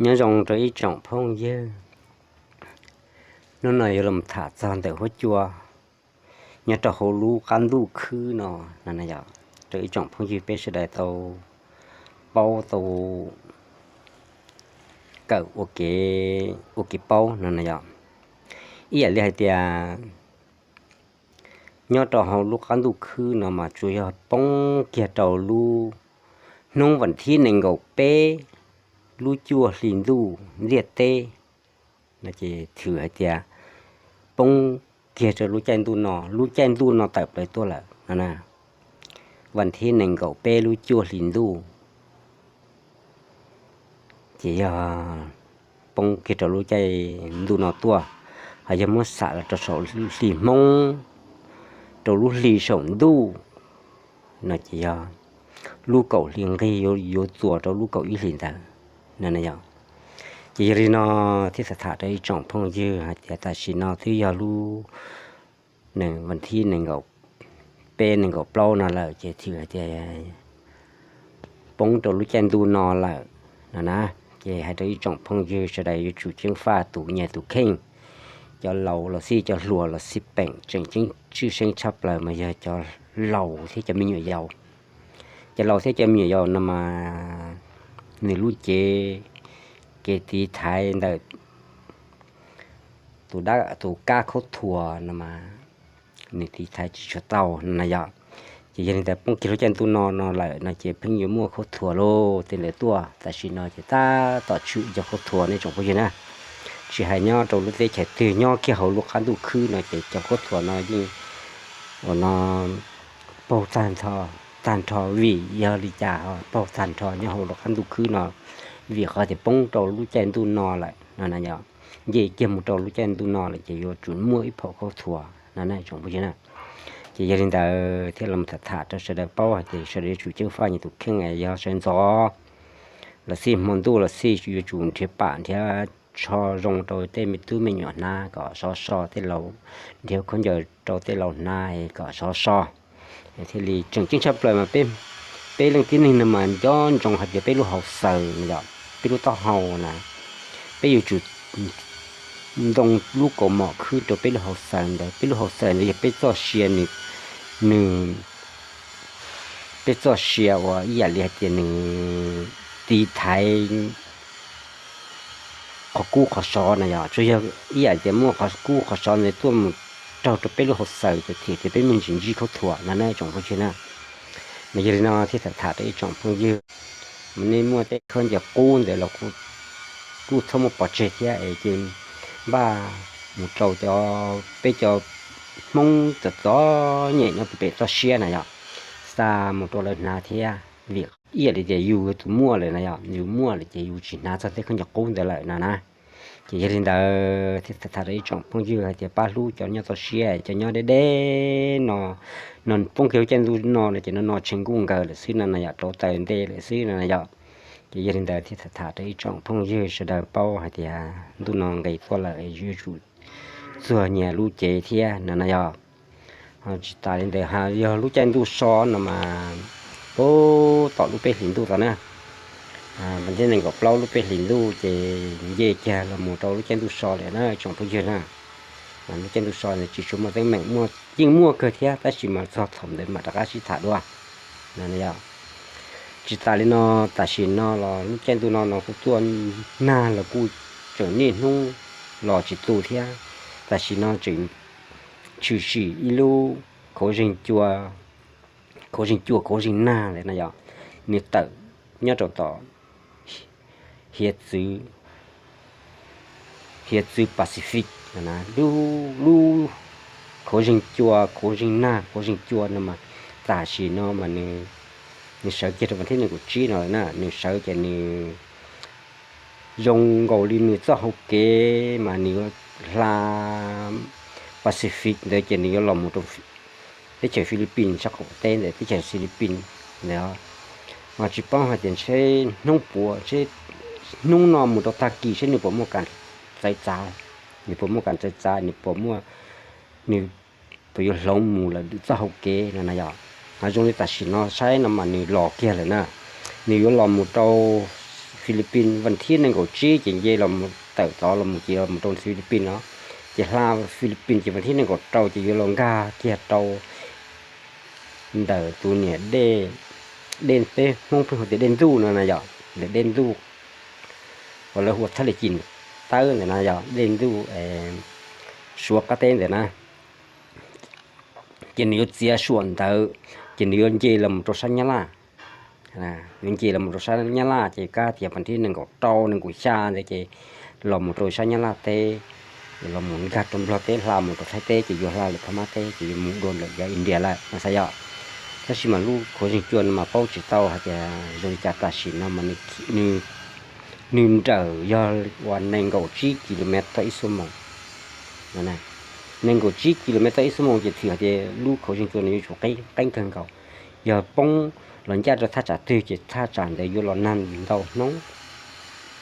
Nyob zoo rau ib tsoom phooj ywg, hnub no yuav los tham txog ntawm huab cua nyob rau hauv lub qab ntuj khwb no no na yom. Rau ib tsoom phooj ywg peb sawv daws tau paub tau kawm ua kev, ua kev paub no na yom. Ib yam li hais tias nyob rau hauv lub qab ntuj khwb no mas tsuas yog poob kiag rau lub hnub vas thib nees nkaum peb lub cuaj hli ntuj ntiaj teb no ces thwm hais tias poob kiag rau lub caij ntuj no, lub caij ntuj no tawm plaws tuaj lawm no na. Vas thib nees nkaum peb lub cuaj hli ntuj ces yog poob kiag rau lub caij ntuj no tuaj, ho yog muab xam los rau saum hli Hmoob, rau lub hli saum ntuj no ces yog lub kaum hli nqig yuav txuas rau lub kaum ib hli ntawd no na yom. Ces yog li no thiaj tham tham rau ib tsoom phooj ywg hais tias tam sim no twb yog lub vas thib nees nkaum peb nees nkaum plaub no lawm ces thwm hais tias poob rau lub caij ntuj no lawm no na. Ces hais rau ib tsoom phooj ywg sawv daws yuav tsum ceev faj tus nyias tus kheej, cov laus los xij, cov hluas los xij, peem tseem ceeb tshwj xeeb tshaj plaws mas yog cov laus thiab cov me nyuam yaus. Cov laus thiab cov me nyuam yaus no mas nws lub cev, kev tiv thaiv ntawm tus dab tus kab khaub thuas no mas nws tiv thaiv tsis tshua tau no na yom. Ces yog li ntawd poob kiag lub caij ntuj no no lawm no ces pheej yuav muaj khaub thuas lauj tej ntawd tuaj. Tam sim no ces tab tom tshwm cov khaub thuas nej tsoom phooj ywg na, tsis hais nyob rau lub teb chaws twg, nyob kiag hauv lub qab ntuj khwb no ces cov khaub thuas no yeej ua no paug tag nrho. Tag nrho vim yog li cas ho paug tag nrho nyob hauv lub qab ntuj khwb no? Vim qhov tias poob rau lub caij ntuj no lawm no na yom. Nce kiag mus rau lub caij ntuj no lawm ces yuav tsum muaj ib phaum khaub thuas no na tsoom phooj ywg na. Ces yog li ntawd thiaj los tham tham rau sawv daws paub hais tias sawv daws yuav tsum ceev faj nyias tus kheej, yog sawv ntxov los xij hmo ntuj los xij yuav tsum nrhiav pam nrhiav tsho zoo rau tej me tub me nyuam hnav kom sov so, tej laus nrhiav khaub ncaws rau tej laus hnav kom sov so. Thiaj li tseem ceeb tshaj plaws mas peb leej tib neeg no mas nco ntsoov hais tias peb lub hauv xaws no yom, peb lub taub hau na, peb yuav tsum ntoo lub kaus mom khwb rau peb lub hauv xaws ntawd. Peb lub hauv xaws ntawd yog peb txoj sia, nws, nws, peb txoj sia uas ib yam li hais tias nws tiv thaiv qhov kub qhov sov na yom. Tsuas yog ib yam tias muaj qhov kub qhov sov ntawd tuaj mus raug rau peb lub hauv xaws ces thiaj tias peb me ntsis ntsib khaub thuas no na tsoom phooj ywg na. Mas yog li no thiaj tham tham rau ib tsoom phooj ywg, mas nej muaj tej khaub ncaws qub ntawd los kuj txhob muab pov tseg thiab es ces npaj mus rau cov, peb cov Hmoob txom txom nyem nyob pem toj siab na yom, xa mus rau lawv hnav thiab. Vim ib yam li tias yus tus muaj lawm na yom, yus muaj lawm ces yus tsis hnav txog tej khaub ncaws qub ntawd lawm no na. Ces yog li ntawd thiaj tham rau ib tsoom phooj ywg hais tias pab hlub cov nyob toj siab, cov nyob deb deb no, no poob kiag lub caij ntuj no no ces no no tshee nkuj nkaws lawm xwb no na yom, rauv taws nte lawm xwb no na yom. Ces yog li ntawd thiaj tham tham rau ib tsoom phooj ywg sawv daws paub hais tias ntuj no nqis tuaj lawm yuav tsum txuag nyias lub cev thiab no na yom. Tsis tas li ntawd yog lub caij ntuj so no mas puag tom lub peb hlis ntuj tod na, vas thib nees nkaum plaub lub peb hlis ntuj ces nce kiag los mus rau lub caij ntuj so lawm na tsoom phooj ywg na. Lub caij ntuj so ntawd tsis tshua muaj teeb meem, yeej muaj kawg thiab tab sis mas txog thaum ntawd mam rov qab sib tham dua no yom. Tsis tas li no, tam sim no los lub caij ntuj no no kuj tuaj nag los kuj tseem niaj hnub los tsis tu thiab. Tam sim no tseem tshwm sim ib lub khav zeeg cua, khav zeeg cua khav zeeg nag ntawd no yom, nws tawm nyob rau tom hiav txwv, hiav txwv Pacific, lub, lub khav zeeg cua khav zeeg nag khav zeeg cua no mas tam sim no mas nws, nws sawv kiag rau vas thib nees nkaum tsib no lawm na, nws sawv ces nws zoo nkaus li nws txoj hau kev mas nws yuav hla Pacific ntawd ces nws yuav los mus rau teb chaws Philippines sab qaum teb ntawd, teb chaws Philippines ntawd. Mas tsis paub hais tias ntshe hnub puas, ntshe hnub no mus rau tag kis seb nws puas muaj kam txawv txav, nws puas muaj kam txawv txav, nws puas muaj, nws puas yuav hloov mus lawm txoj hau kev no na yom. Mas zoo li tam sim no saib no mas nws los kiag lawm na, nws yuav los mus rau Philippines vas thib nees nkaum tsib ces nce los tawm tod los ces los rau Philippines no, ces hla Philippines ces vas thib nees nkaum rau ces yuav los nkag kiag rau ntawm tus niam dej, dej peb Hmoob pheej hu tias dej ntuj no na yom, ntawm dej ntuj uas lawv hu ua thaj li cim tawb ntawm no yog dej ntuj Suav qab teb ntawm na. Ces nws yuav txiav suam ntawd, ces nws yuav nce los mus rau sab Nyab Laj. Yuav nce los mus rau sab Nyab Laj ces kab tias vas thib nees nkaum rau nees nkaum xya ntawd ces los mus rau sab Nyab Laj teb, los mus nkag rau Nplog teb, hla mus rau Thaib teb ces yuav hla lawm Phab Mab teb ces yuav mus dua lawm yav India lawm no xav yom. Tab sis mas lub khuav zeeg cua no mas paub tsis tau hais tias zoo li cas, tam sim no mas nws nws nrawm yog uas nees nkaum tsib kilomev tau ib xuab moos. Nees nkaum tsib kilomev tau ib xuab moos ces thwm hais tias lub khuav zeeg cua no yuav tsum qeeb kawg nkaus. Yog poob los ncaj rau thaj tsam twg ces thaj tsam ntawd yuav los nag ntau hnub.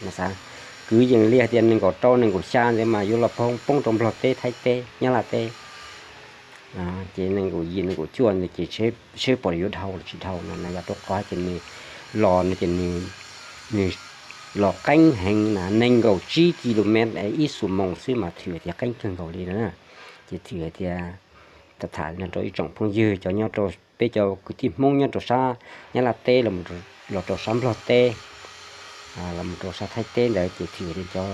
Xav kwv yees li hais tias nees nkaum rau nees nkaum xya ntawd mas yuav los poob rau Nplog teb, Thaib teb, Nyab Laj teb. Ces nees nkaum yim nees nkaum cuaj ntawd ces seb pom yuav dhau los tsis dhau no na yom, rau qhov ces nws los no ces nws los qeeb heev na, nees nkaum tsib kilomev ib xuab moos xwb mas thwm tias qeeb kawg nkaus li na. Ces thwm hais tias tham tham no rau ib tsoom phooj ywg cov nyob rau, peb cov kwv tij Hmoob nyob rau sab Nyab Laj teb los rau sab Nplog teb, los mus rau sab Thaib teb ntawd ces thwm tias cov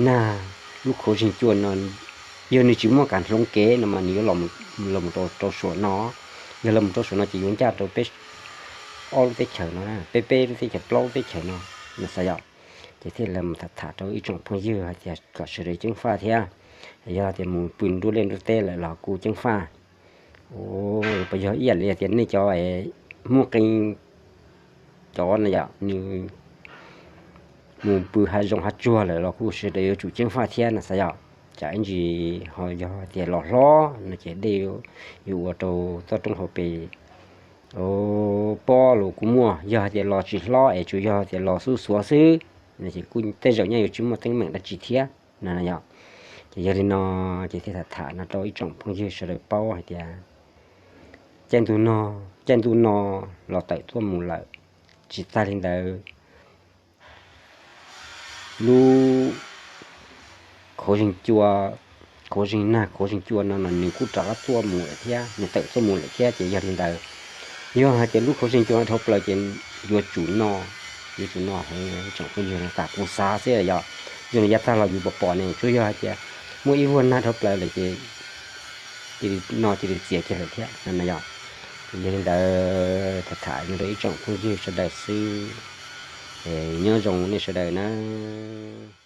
nag lub khuav zeeg cua no yog nws tsis muaj kam hloov kev no mas nws yuav los mus rau suam no. Yog los mus rau suam no ces yuav ncaj rau peb ob lub teb chaws no, peb peb lub teb chaws, plaub lub teb chaws no, no xav yom. Ces thiaj li mus tham tham rau ib tsoom phooj ywg hais tias kom sawv daws ceev faj thiab. Yog tias mus pw nruab liaj nruab teb lawm los kuj ceev faj. Puas yog ib yam li tias nej cov muaj qee cov no yom, nws mus pw hav zoov hav tsuag lawm los kuj sawv daws yuav tsum ceev faj thiab no xav yom. Tsam ib ntsis ho yog tias los hlob no ces dej yuav ua rau toj roob hauv pes pob los kuj muaj. Yog hais tias los tsis hlob es tsuas yog tias los xub xuav xwb no ces kuj tej zaum nyaj yuav tsis muaj teeb meem dab tsi thiab no yom. Ces yog li no ces thiaj tham tham no rau ib tsoom phooj ywg sawv daws paub hais tias caij ntuj no, caij ntuj no los tawm tuaj mus lawm. Tsis tag li ntawd, lub khuav zeeg cua, khuav zeeg nag khuav zeeg cua no no nws kuj rov qab tuaj mus lawm thiab, nws tawm tuaj mus lawm thiab. Ces yog li ntawd, yog hais tias lub khuav zeeg cua no dhau plaws ces yuav tsum no, yuav tsum no heev tsoom phooj ywg no, tas kuv xav xwb yom. Yog li yav tag los yus pom pom ne, tsuas yog hais tias muaj ib vuag nag dhau plaws lawm ces cia li no cia li txias kiag lawm thiab no yom. Yog li ntawd tham tham no rau ib tsoom phooj ywg sawv daws xwb, nyob zoo nej sawv daws nawb.